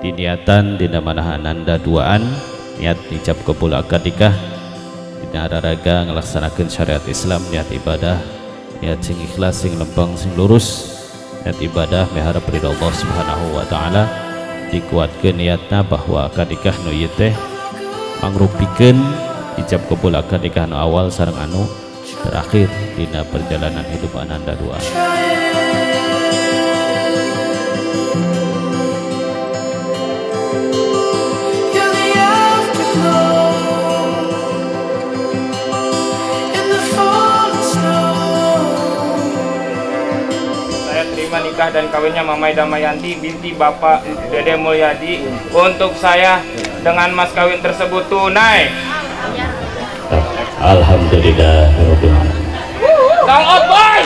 Diniatan dina manah ananda duaan niat ijab kabul akad nikah dina raraga ngelaksanakeun syariat Islam, niat ibadah, niat sing ikhlas, sing lempeng, sing lurus, niat ibadah miharep ridho Allah Subhanahu wa taala. Dikuatkeun niatna bahwa akad nikah nu ieu teh mangrupikeun ijab kabul akad nikah nu awal sareng anu terakhir dina perjalanan hidup ananda dua. You're the afterglow in the falling snow. Saya terima nikah dan kawinnya Mamai Damayanti binti Bapak Dede Mulyadi untuk saya dengan mas kawin tersebut tunai. Alhamdulillah rabbil alamin. Tong out, boy!